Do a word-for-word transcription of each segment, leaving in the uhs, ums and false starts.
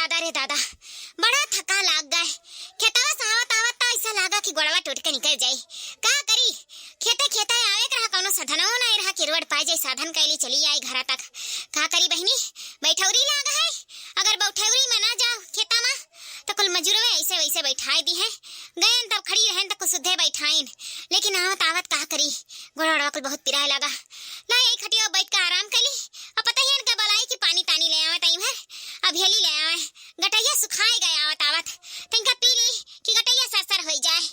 दादा रे दादा, बड़ा थका लाग गए। खेतवा से आवत आवत त ऐसा लागा कि गोड़वा टूट के निकल जाई। का करी, खेते खेते आवे के रहा, कौनो साधनवो नाई रहा कि रोड पाए जाई, साधन कैली चली आई घरा तक। का करी बहिनी, बैठौरी लाग है, अगर बैठौरी में ना जाओ खेता में त कुल मजूरवे ऐसे वैसे बैठाए दी है। गयन तब खड़ी रहन त कुछ सुद्धे बैठाइन, लेकिन आवत आवत का करी, गोड़वा कुल बहुत पिराए लागा। ला यही खटिया बैठ के आराम कैली, अब पता ही इनका बलाई कि पानी तानी ले आवे टाइम है, अब हेली ले आवे। गटैया सुखाए गए आवत आवत, तनिका पी ली कि गटैया सरसर होई जाए।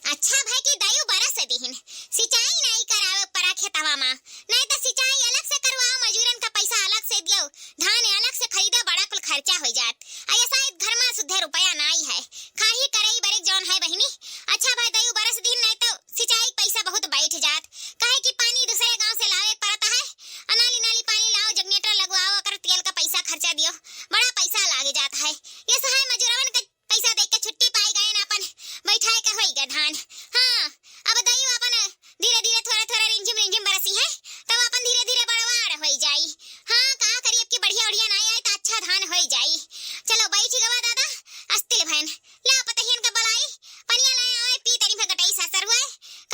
अच्छा भाई कि दयू बरस दिहिन, सिंचाई नाई करावे परा खेतवा मा, नाई त सिंचाई अलग से करवाओ, मजूरन का पैसा अलग से दियो, धान अलग से खरीदो, बड़ा कुल खर्चा होई जात। आ ये शायद घर मा सुद्धे रुपया नाई है, खाही करई बरे जौन है बहिनी। अच्छा भाई दयू बरस दिहिन, नाई त सिंचाई के पैसा बहुत बैठ जात, काहे कि पानी दूसरे गांव से लावे पड़त है, आ नाली नाली पानी लाओ, जनरेटर लगवाओ, ओकर तेल का पैसा खर्चा दियो, बड़ा पैसा लाग जात है। ये सहाय मजूरवन के पैसा दे के छुट्टी पाई गए ना, अपन बैठाए के होई गए धान। हाँ, अब दयू अपन धीरे धीरे थोड़ा थोड़ा रिमझिम रिमझिम बरसी है, तब अपन धीरे धीरे बड़वार होई जाई। हाँ, का करी, अब की बढ़िया उड़िया ना आए त अच्छा धान होई जाई। चलो बैठ गवा दादा, अस्तिल भैन, ला पतहियन का बलाई, पनिया लाए आवे, पी तनी भर गटई सासर हुए,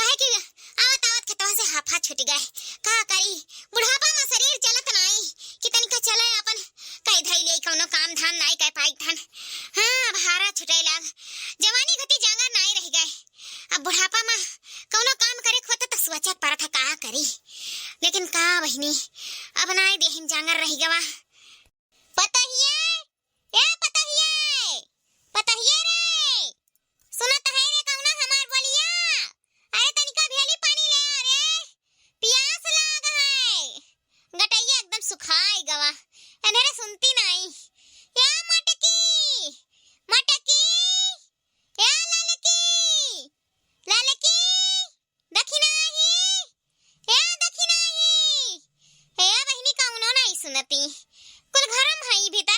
काहे कि आवत आवत खेतवा से हाफा छूट गए। का करी, बुढ़ापा में शरीर चलत नाई कि तनिका चले अपन कई धई ले, कौनो काम धाम नाई कह पाई धन। हाँ, भारा छुटे लाग, जवानी घटी जांगर नाई रह गए। अब बुढ़ापा में कौनो काम करे खोता त सोचे परत है का करी, लेकिन का बहिनी, अब नाई देहिन जांगर रह गवा। पतहिया, ए पतहिया, पतहिया रे, सुनत है रे कौना हमार बोलिया? अरे तनिका भेली पानी ले आ रे, पियास लाग है। गटैया एकदम सुखाई गवा, एनहरे सुनती नाई। ए मटकी, मटकी, ए ललकी, ललकी, दखिनाही, ए दखिनाही, ए बहिनी कौनो नाई सुनती, कुल घरम हई भीतर।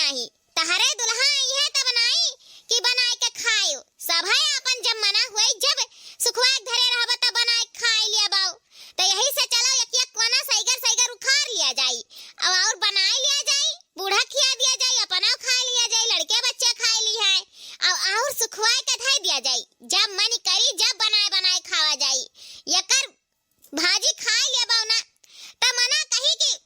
नाहीं, तहरे दुल्हा अइहैं तब नाहीं कि बनाए के खायो। सभै आपन जब मना हुई, जब सुखवाए के धरे रहबा तब बनाए के खाए लिया बाऊ। त यही से चलो एक एक कोना सैगर सैगर उखार लिया जाई, अब और बनाए लिया जाई, बूढ़ा खिया दिया जाई, अपना खाए लिया जाई, लड़के बच्चे खाए ली है, अब और सुखवाए के धै दिया जाई। जब मन करी जब बनाए बनाए खावा जाई। एकर भाजी खाए लेबो ना, त मना कही कि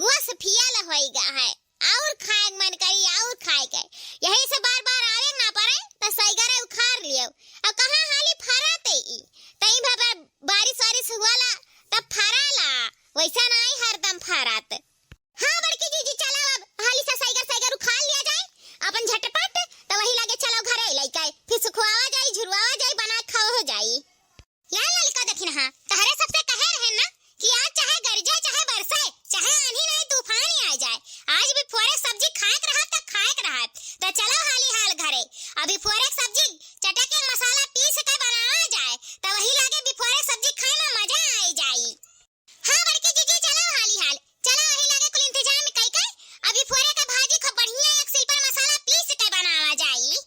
गोस फियल होई गा है, और खाए के मन करी, और खाए के। यही से बार बार आवे के ना पड़े, त सैगरे उखार लियो। अब कहाँ हाली फराते ई, तई भर बारिश वारिश हुआला, तब फराला, वैसा नाहीं हरदम फरात। हाँ बड़की जीजी, चलो अब हाली से सैगर सैगर उखार लिया जाए अपन झटपट, त वही लगे चलो घरे लइके, फिर सुखवावा जाई, झुरवावा जाई, बना खावा हो जाई। या ललका दखिनहा, तहरे सबसे कहे रहे ना कि आज चाहे गरजे, चाहे बरसे, चाहे आंधी नाहीं तूफान ही आ जाए, आज बिफोरे सब्जी खाए के रहा त खाए के रहा। त चलो हाली हाल घरे, अब बिफोरे सब्जी चटक के मसाला पीस के बनावा जाए, त वही लागे बिफोरे सब्जी खाए में मजा आई जाई। हाँ बड़की जीजी, चलो हाली हाल, चलो वही लागे कुल इंतजाम कई के, अब बिफोरे के भाजी खूब बढ़िया एक सिल पर मसाला पीस के बनावा जाई।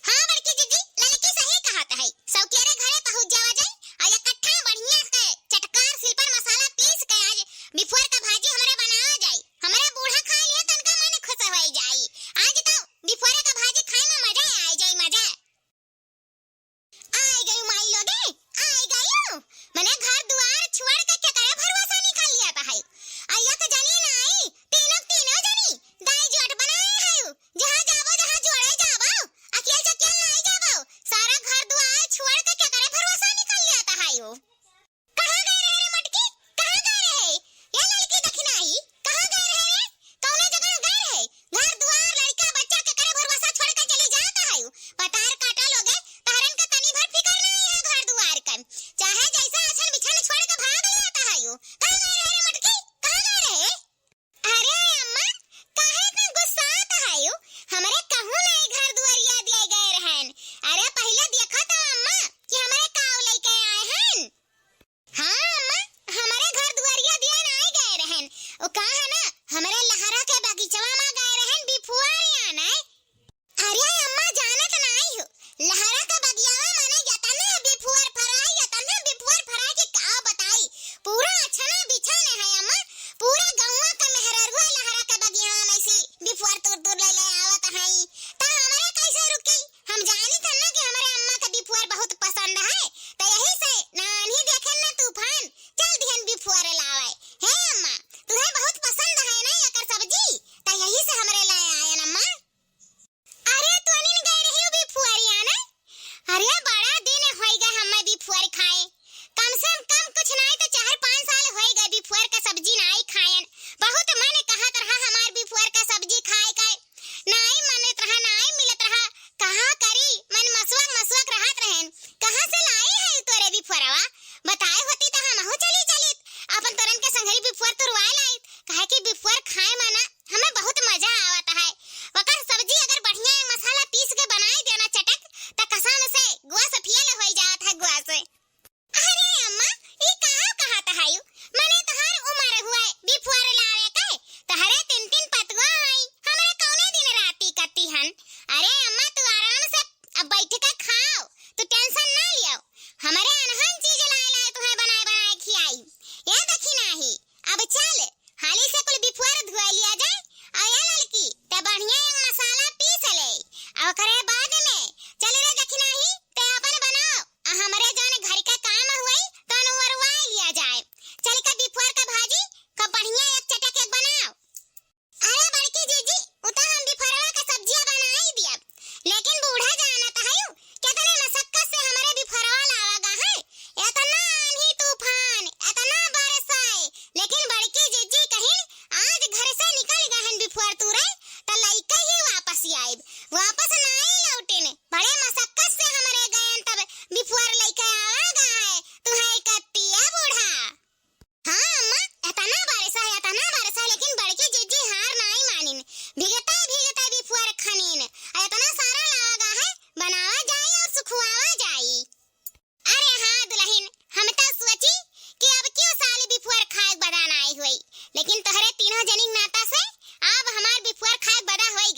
हाँ बड़की जीजी, ललकी सही कहत है। सौकेरे घरे पहुँच जावा जाई और इकट्ठा बढ़िया से चटकार सिल पर मसाला पीस के आज बिफोर का भाजी हमरे बनावा जाई। हमरे बूढ़ा खा लिया तनका मन खुश होई जाई। आज तो बिफोरे का भाजी खाए में मजा आ जाई, मजा। आई गई माई लोगे, आई गई। मने घर दुआर छोड़ के केकरे भरोसा निकल लिया था है। आ एक जनी नाई, तीनों तीनों जनी दाई जोट बनाए है। जहाँ जाबो, जहाँ जोड़े जाबो, अकेल चकेल नाई जाबो। सारा घर दुआर छोड़ के केकरे भरोसा निकल जाता है यो। कहाँ गए रहे रे मटकी? कहाँ गए रहे? ये लड़की दखिनाही, कहाँ गए रहे रे? कौने जगह गए रहे? घर दुआर, लड़का, बच्चा केकरे भरोसा छोड़ के चली जाता है यो। पतार काटा लोगे, तहरन का तनी भर फिकर नाई है घर दुआर का। चाहे जैसा अछन बिछन छोड़ के भाग जाता है यो। कहाँ गए रहे रे मटकी? कहाँ गए रहे? अरे अम्मा, काहे इतना गुस्सात हयू? हमरे कहूँ नाई घर दुआर याद आइ गए रहन। अरे पहिले देखा तो अम्मा कि हमरे काव लइके आए हन। हाँ अम्मा, हमरे घर दुआरिया दिए नाई गए रहन। ओ का है ना, हमरे लहरा के बगीचवा मा गए रहन बिफुआर आने। अरे अम्मा, जानत नाई हो, लहरा का बगियावा माने यतना बिफुअर फराई, यतना बिफुअर फराई कि का बताई। पूरा अछना बिछन है अम्मा, पूरा गौवा का मेहररुआ लहरा का बगियावा में से बिफुअर तूर तूर ले ले आवत हई। त हमरे कैसे रुकी? हम जानी थन ना कि हमरे अम्मा का बिफुअर बहुत पसंद है, त यही से ना आन्ही देखेन ना तूफान, चल दिहन बिफुअर लावे। हे अम्मा, तुहे बहुत पसंद है ना एकर सब्जी, त यही से हमरे लाए आयन अम्मा। अरे, तोहनीन गए रही हो बिफुअरिया ना? अरे, बड़ा दिन होई गए हमें बिफुअर खाए। कम से कम कुछ नाई तो चार पाँच साल होई गए बिफुअर का सब्जी नाई खायन। बहुत मन कहत रहा हमार बिफुअर का सब्जी खाए का। नाई मनत रहा, नाई मिलत रहा। कहाँ करी? मन मसुअक मसुअक रहत रहन। कहाँ से लाई है तोरे बिफुअरवा? बताए होती तो हमहू चली चलित। अपन तोरन के संघरी बिफुअर तुरवाए लाइत। काहे कि बिफुअर खाए मा ना हमें बहुत मजा आवत है। ओकर सब्जी अगर बढ़िया मसाला पीस के बनाई देना चटक, त कसम से गुआ से फेल होई जात है, गुआ से। अरे अम्मा, ई कहाँ कहत हयू? मने तोहार उमर हुए बिफुअर लावे के, तहरे तीन तीन पतुआ आई, हमरे कौने दिन राती कती हन। अरे अम्मा, तू आराम से अब बैठ के खाओ, तू tension ना लियो। हमरे अनहन चीज लाए लाए तुहे बनाए बनाए खियाई। ये देखी नाही, अब चल, हाली से कुल बिफुअर धुआ लिया जाए। आ ये ललकी, ते बढ़िया एक मसाला पीस ले, आ ओकरे बाद में चल रे दखिनाही, ते अपन बनाओ, आ हमरे जौन घर का काम हुई, तौन उरवा लिया जाए। चल के बिफुअर का भाजी का बढ़िया एक चटक एक बनाओ। अरे बड़की जीजी, उ त हम बिफरवा के सब्जिया बनाई दियब, लेकिन बूढ़ा जानत हयू, केतने मशक्कत से हमरे बिफरवा लावा गा है। एतना आन्ही तूफान, एतना बरसाए, लेकिन बड़की जीजी कहिन, आज घर से निकल गहन बिफर तुरे, त लइके ही वापस आइब, वापस नाई लौटिन। बड़े मशक्कत से हमरे गयन तब बिफर लइके आवा गा है, तुहे कत्तिया बूढ़ा। हाँ अम्मा, एतना बरसा है, एतना बरसा है, लेकिन बड़की जिज्जी हार नाई मानिन। भीगते भीगते बिफुअर खनिन, आ एतना सारा लावा गा है, बनावा जाई और सुखुआवा जाई। अरे हाँ दुलहिन, हम त सोची कि अब क्यों साल बिफुअर खाए बदा नाई हुई, लेकिन तोहरे तीनों जनिक नाता से अब हमार बिफुअर खाए बदा होई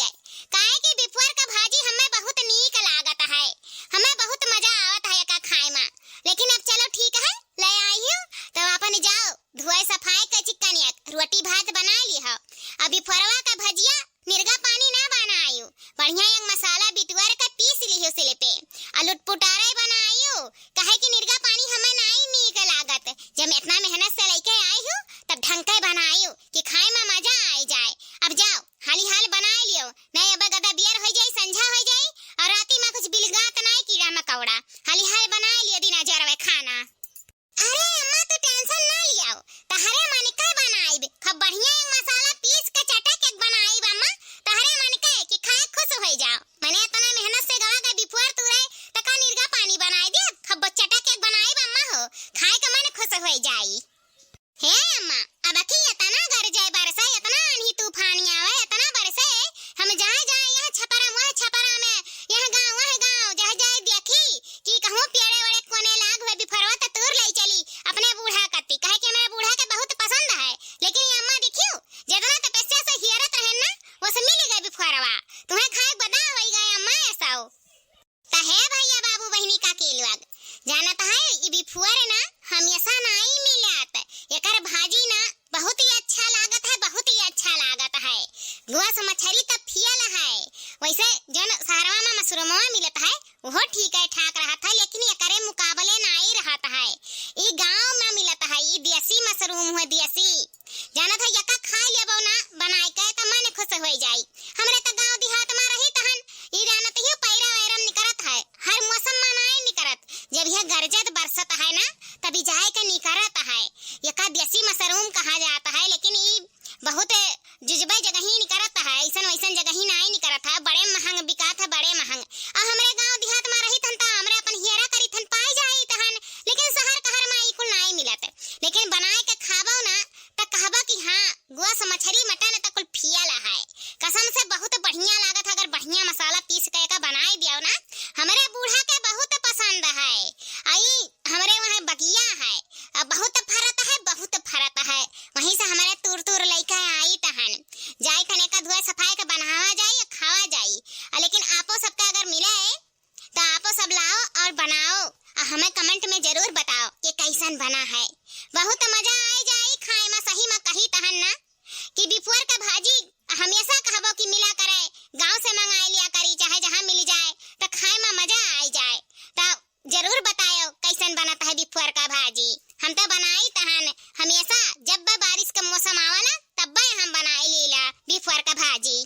त भजिया निरगा पानी ना बनायु, बढ़िया एक मसाला बिटुअर के पीस लिहु सिल पे, आ लुटपुटारे बनायु, काहे कि निरगा पानी हमें नाई नीक लागत। जब इतना मेहनत से लइके आई हूँ, तब ढंग के बनायु कि खाए में मजा आई जाए। अब जाओ, हाली हाल बनाए लियो, नहीं अब गदा बियर हो जाई, संझा हो जाई, और राती में कुछ बिलगात नाई कीड़ा मकौड़ा। हाली हाल बनाए लियो दिन अजरवे खाना। अरे अम्मा, तू tension ना लियाओ, तहरे मन के बनाइब। खूब बढ़िया एक मसाला पीस के चटक एक बनाइब अम्मा, तहरे मन के कि खाए खुश होई जाओ। मने इतना मेहनत से गवा के बिफुअर तुरे, त का निरगा पानी बनाई दे? खूब चटक एक बनाइब अम्मा हो, खाए के मन खुश होई जाई। हे अम्मा, अब की इतना गरजे बरसे, इतना आंधी तूफानी आवे, इतना बरसे, हम जहाँ जाए यहाँ छपरा, वहाँ छपरा में, यहाँ गाँव, वहाँ गाँव, जहाँ जाए देखी कि कहूँ पेड़े वेड़े कोने लाग हुए बिफरवा त तूर लई चली अपने बूढ़ा कत्ती, काहे कि हमारे बूढ़ा के बहुत पसंद है। लेकिन ये अम्मा देखियो, जितना तपस्या से हियरत रहन ना, वो से मिल गए बिफरवा। तुम्हें खाए बदा होई गए अम्मा ऐसा हो। त हे भैया बाबू बहिनी काकी लोग, जानत है ई बिफुअर ना हमेशा नाई मिलत, एकर भाजी ना बहुत ही अच्छा लागत है, बहुत ही अच्छा लागत है। गुआस मछरी त फियल है, वैसे जन शहरवा में मशरूमवा मिलत है, वो ठीक है ठाक रहत है, लेकिन एकरे मुकाबले नाई रहत है। ई गाँव में मिलत है, ई देसी मशरूम है, देसी। जानत है, यका खाए लेबो ना बनाए के, त मन खुश होई जाई। हमरे त गाँव देहात में रही तहन, ई जानत ही पैरा वैरम निकरत है, हर मौसम में नाई निकरत। जब यह गरजत बरसत है ना, तभी जाए के निकरत है। यका देसी मशरूम कहा जात है, लेकिन ई बहुत जुजबे जगही निकरत है, ऐसन वैसन जगही नाई निकरत है, बड़े महंग बिकात है, बड़े महंग। आ हमरे गाँव देहात में रही तहन त हमरे अपन हियरा करी तहन पाई जाई तहन, लेकिन शहर कहर में ई कुल नाई मिलत। लेकिन बनाए के खाबो ना, त कहबा कि हाँ, गुआस मछरी मटन त कुल फियल है। कसम से बहुत बढ़िया लागत है, अगर बढ़िया मसाला पीस के एका बनाए दियो ना, हमरे बूढ़ा के बहुत पसंद है। आई हमरे वहाँ बगिया है, आ बहुत फरत है, बहुत फरत है। वहीं से हमरे तूर तूर लइके आई तहन, जाई तहन एका धोए सफाई के बनावा जाई, खावा जाई। आ लेकिन आपो सबके अगर मिले त आपो सब लाओ और बनाओ, आ हमें comment में जरूर बताओ कि कैसन बना है। बहुत मजा आई जाई खाए में, सही में कही तहन ना कि बिफुअर का भाजी हमेशा कहबो कि मिला करे, गाँव से मंगाए लिया करी, चाहे जहाँ मिल जाए, त खाए में मजा आई जाए। त जरूर बतायो कैसन बनत है बिफुअर का भाजी। हम त बनाई तहन हमेशा, जब बारिश का मौसम आवाला तब्बे हम बनाई लीला बिफुअर का भाजी।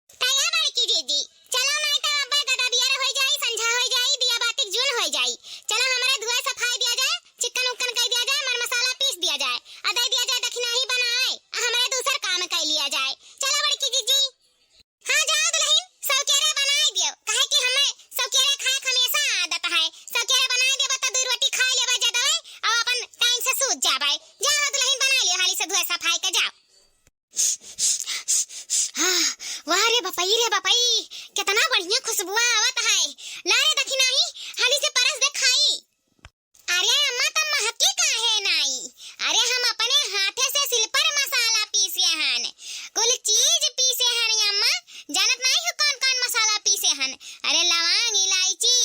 त या बड़की जीजी, चलो नाई त अब्बे गदा बियर होई जाई, संझा होई जाई, दिया बाती जून होई जाई। चलो हमरे धुआई सफाई दिया जाए, चिकन उक्कन कई दिया जाए, मर मसाला पीस दिया जाए, आ दे दिया जाए दखिनाही बनाए, आ हमरे दूसर काम कई लिया जाए। चलो बड़की जीजी। हाँ जाओ दुल्हन, सौकेरे बनाए दियो, काहे कि हमें सौकेरे खाए के हमेशा आदत है। सौकेरे बनाए देबो त दू रोटी खाए लेबो ज्यादा है, और अपन time से सूत जाबे। जाओ दुल्हन बनाए लियो हाली से धुआई सफाई के जाओ। हाँ, वाह रे बपई, रे बपई, कितना बढ़िया खुशबुआ आवत है। ला रे दखिनाही, हाली से परस दे खाई। अरे अम्मा, त महकी काहे नाई? अरे हम अपने हाथे से सिलपर मसाला पीसे हन, कुल चीज पीसे हन अम्मा। जानत नाई हो कौन कौन मसाला पीसे हन? अरे लवांग, इलायची,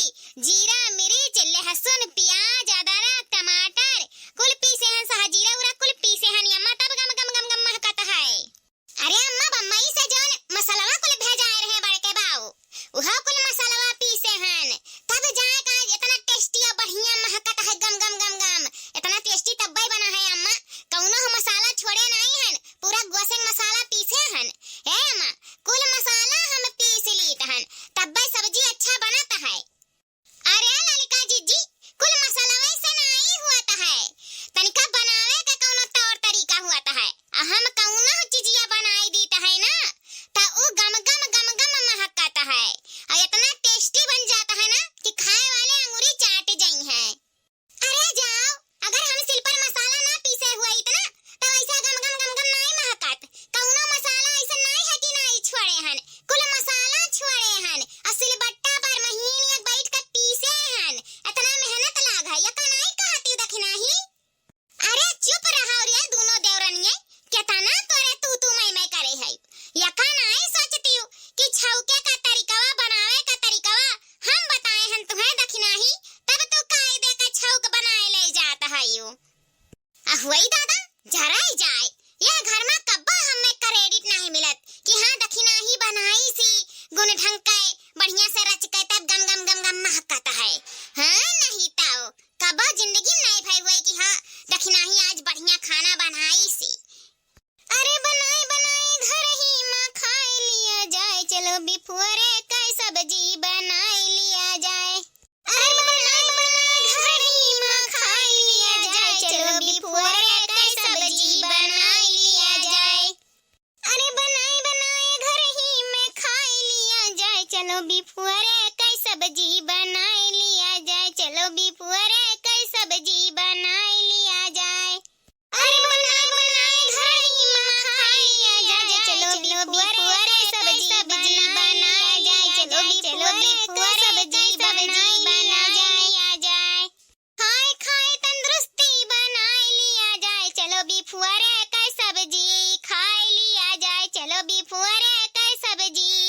जीरा, मिर्च, लहसुन, प्याज, अदरक, टमाटर, कुल पीसे हन, सहजीरा उरा कुल पीसे हन अम्मा, तब गम गम गम गम महकत है। अरे अम्मा, बम्बई से जौन मसलवा कुल भेजाए रहे बड़के बाऊ, उहो कुल मसलवा पीसे हन, तब जाए का इतना tasty और बढ़िया महकत है, गम गम गम गम, इतना tasty तब्बे बना है अम्मा। कौनो हम मसाला छोड़े नाई हन, पूरा गोसेंग मसाला पीसे हन। ए अम्मा, कुल मसाला हम पीस लीत हन, तब्बे सब्जी अच्छा बनत है। अरे ललिका जीजी, कुल मसलवे से नाई हुअत है, तनिका बनावे के कौनो तौर तरीका हुअत है। आ हम कौनो चीजिया बनाई दीत है ना, त उ गम गम गम गम महकत है, और इतना tasty बन जात है ना कि खाए वाले अंगूरी चाट जइहैं। अरे जाओ, अगर हम सिलपर मसाला ना पीसे हुए इतना, त ऐसा गम गम गम गम नाई महकत। कौनो मसाला ऐसा नाई है कि नाई छोड़े हन, कुल मसाला छोड़े हन, और सिलबट्टा पर महीन एक बैठ के पीसे हन। इतना मेहनत लाग है, यका नाई कहती दखिनाही। अरे चुप रहो रे दोनों देवरनिये, केतना तोरे तू तू मैं मैं करे है। यका नाई सोचती हूँ कि छौके का तरीकवा, बनावे का तरीकवा हम बताए हन तुम्हें दखिनाही, तब तू कायदे का छौक बनाए ले जात है यू। अहुई दादा, जराई जाए, यह घर में कब्बा हमें credit नहीं मिलत कि बिफुअरे कै सब्जी बनाई लिया जाए। अरे बनाए बनाए घर ही मा खाई लिया जाए, चलो बिफुअरे कै सब्जी बनाई लिया जाए। अरे बनाए बनाए घर ही में खाई लिया जाए, चलो बिफुअरे कै सब्जी बनाई लिया जाए, चलो बिफुअरे कै सब्जी बनाई लिया जाए। अरे बनाए बनाए घर ही मा खाई लिया जाए, चलो बिफुअरे कै सब्जी बनाई लिया जाए, चलो बिफुअरे कै सब्जी बनाई लिया जाए। खाए खाए तंदुरुस्ती बनाई लिया जाए, चलो बिफुअरे कै सब्जी खाई लिया जाए, चलो बिफुअरे कै सब्जी